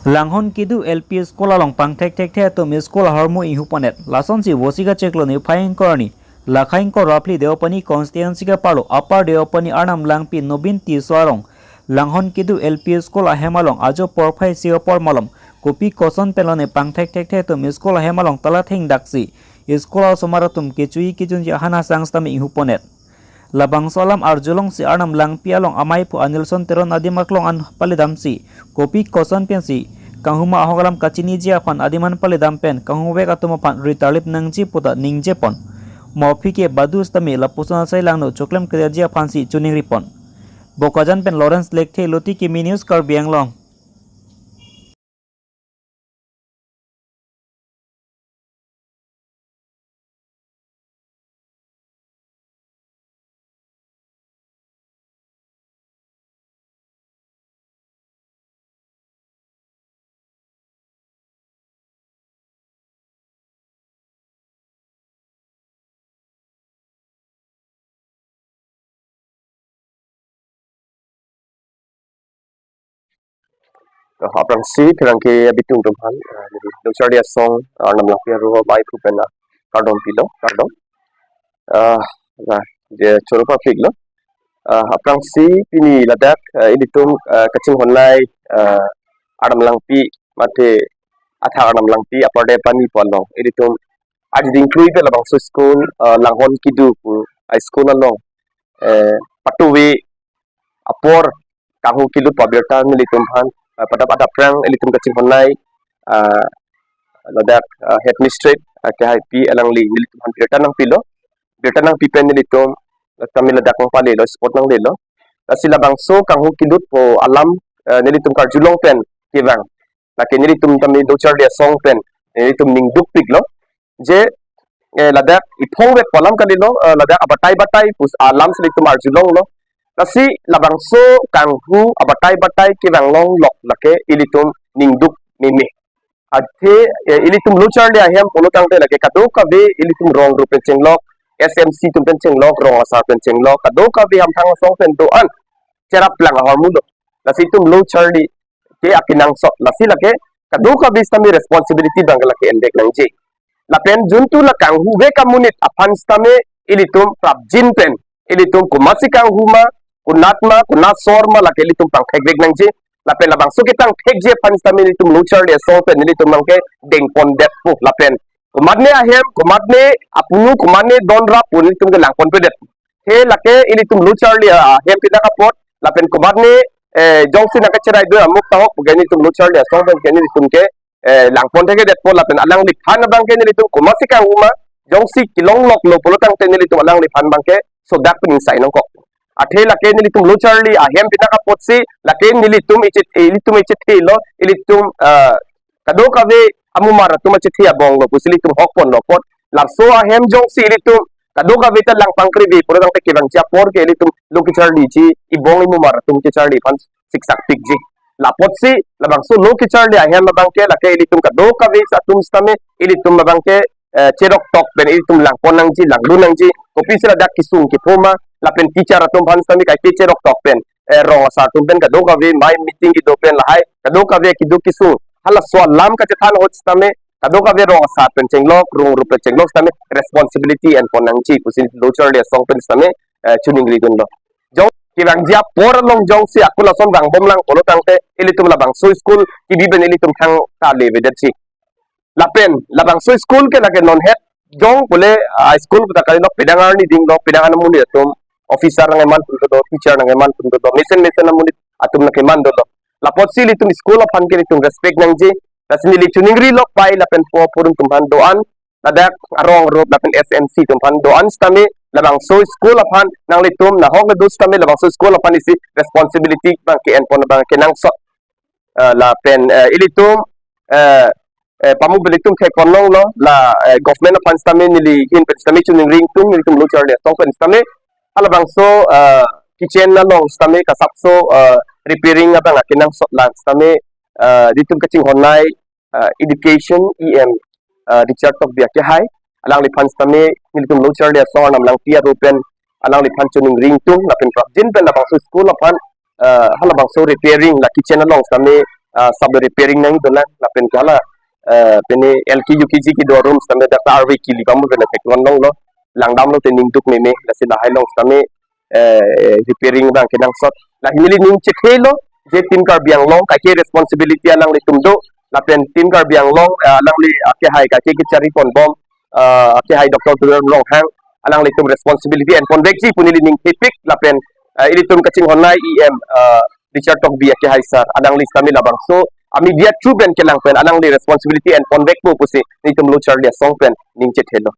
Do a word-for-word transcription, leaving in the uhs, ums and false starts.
Langhon Kidu L P School along pangthek thekthe atum school ahormu inghuponet. Lasonsi Vosik achiklo niphai ingkoi arni, Lakha ingkoi ra phli Deopani constituency ke-arlo Upper Deopani Arnam Langpi Nobin Tisso arong Langhon Kidu L P School ahem along ajo porphai isi apor malom kopi koson pen lone pangthek thekthe atum school ahem along tala thengdaksi school asomar atum kecho-i kejunji ahan asang sitame inghuponet. Labangso alam arjulongsi Arnam Langpi along amaiphu Anilson Teron adim aklong an palidamsi kopi koson pensi kanghuma ahok alam kachiniji aphan adim an palidam pen kanghuvek atum aphan ritarlip nangji puta ningjepon. Mo aphi ke badu sitame lapuson asai langno choklem klemji aphansi choningripon. Bokajan pen Lawrence Lekthe, Loti Kimi News, Karbi Anglong. To, aphrangsi pherangke abitung atum aphan, ah, neli Longcharli Asong, ah, Arnam Langpi aro amaiphu pen, ah, kardom pilo, kardom. Ah, la, je choro parpik lo. Ah, aphrangsi pini ladak, ah, ilitum, ah, kachinghon-ai, ah, Arnam Langpi, mate athak Arnam Langpi, Upper Deopani pu along ilitum aji dingklui pen labangso school, ah, Langhon Kidu pu, ah, school along, eh, patuve apor kanghu kilut pu abirta nelitum aphan, ah, padap adap aphrang ilitum kachinghon-ai, ah, ladak, ah, headmistress, ah, kehaipi alangli nelitum aphan birta nangpilo, birta nangpi pen nelitum kami ladak nangpalelo, spot nanglelo. Lasi labangso kanghu kilut pu alam, ah, nelitum karjulong pen kevang. Lake nelitum tame Longcharli Asong pen nelitum ning dukpiklo. Je, eh, ladak iphong vek pu alam kalilo, eh, ladak abatai batai pu alam si nelitum arjulonglo. Lasi labangso kanghu abatai batai kevanglonglok lake ilitum ning duk meme. Athe, eh, ilitum Longcharli ahem pulo tangte lake kadokave ilitum rong rup pen chenglok, S M C atum pen chenglok, rong asar pen chenglok, kadokave hamthang asong pen do-an cheraplang ahormulo. Lasi itum Longcharli ke akenangsot, lasi lake kadokave sitame responsibility abang lake envek nangji. Lapen juntu la kanghuvek amonit aphan sitame ilitum prapjin pen, ilitum komatsi kanghu ma, konat ma, konat asor ma lake ilitum pangthekvek nangji. Lapen labangso ketangthekji aphan sitame ilitum Longcharli Asong pen ilitum abangke dengpondetpo. Lapen komatne ahem, komatne apunu, komatne donrap pu ilitum ke langponpedet. He lake ilitum Longcharli ahem pinak apot, lapen komatne, eh, jongsi nangkacherai do amuk tahok pu ke nelitum Longcharli Asong pen ke nelitum ke, eh, langpon thekthedetpo, lapen alangliphan abangke nelitum komatsi kanghu ma, jongsi kelongloklo pulo tangte nelitum alangliphan abangke sodak pen ingsai nangkok. Athe lake nelitum Longcharli ahem pinak apotsi, lake nelitum ichet, eh, ilitum ichethe lo, ilitum, ah, kadokave amumar atum achethe abong lo pusi ilitum hokponlo apot. Laso ahem jongsi ilitum kadokave ta langpangkrive pulo tangte kevangji apor ke ilitum lo kecharliji, ibong imumar atum kecharli aphan siksak pikji. Lapotsi labangso lo kecharli ahem abangke lake ilitum kadokave atum sitame ilitum abangke, eh, cheroktok pen ilitum langpon nangji, langdun nangji. Kopisi ladak kesung kepho ma, lapen teacher atum aphan sitame kaike cheroktok pen, eh, rong asar atum pen kadokave mai meeting kedo pen lahai kadokave keduk kesung halaso alam kachethan ahut sitame kadokave rong asar pen chenglok, rong rup pen chenglok sitame responsibility enpon nangji pusi Longcharli Asong pen sitame, eh, choningridunlo. Jong kevangji apor along jongsi akul ason vangbomlang pulo tangte ilitum labangso school kebi pen ilitum thangta levedetji. Lapen labangso school ke lake non het jong pule, ah, school ta kalilo, pedang arni dinglo, pedang an amonit atum, officer nangkeman pun do, teacher nangkeman pun do, mesen mesen amonit atum nangkeman dolo. Lapotsi ilitum school aphan ke ilitum respect nangji. Lasi neli choningrilo pai lapen po apor atum aphan do-an, ladak arong rup lapen S M C atum aphan do-an sitame labangso school aphan nanglitum nahok le do sitame labangso school aphan isi responsibility abangke enpon abangke nangsot. Eh, lapen, eh, ilitum, eh, eh, pamu pen ilitum thekponlonglo, la, eh, government aphan sitame neli ahin pen sitame choningri ingtung, nelitum Longcharli Asong pen sitame halabangso, eh, kitchen along sitame kasapso, eh, repairing abang akenangsot lang sitame, eh, nelitum kachinghon-ai, eh, education E M, eh, Richard Tokbi akehai, alangliphan sitame nelitum Longcharli Asong Arnam Langpi aro pen alangliphan choningri ingtung, lapen prapjin pen labangso school aphan, eh, halabangso repairing la kitchen along sitame, ah, sab repairing nangji dolang, lapen ke hala, eh, pini L K U K G kedo room sitame dak ta arve kili bang pen thek non longlo, langdamlote ning duk meme, lasi lahai along sitame, eh, repairing abang kenangsot. Lahei neli ning chethelo, je Team Karbi Anglong kaike responsibility alanglitum do, lapen Team Karbi Anglong, eh, alangli akehai kaike kechari ponbom, eh, akehai Doctor Tuliram Ronghang, alanglitum responsibility en ponvekji pu neli ning thepik, lapen, eh, ilitum kachinghon nai E M, eh, Richard Tokbi akehai sir, alangli sitame labangso a media through pen kelang pen alangli responsibility en ponvekpo pusi nelitum lo charli asong pen ning chethelo.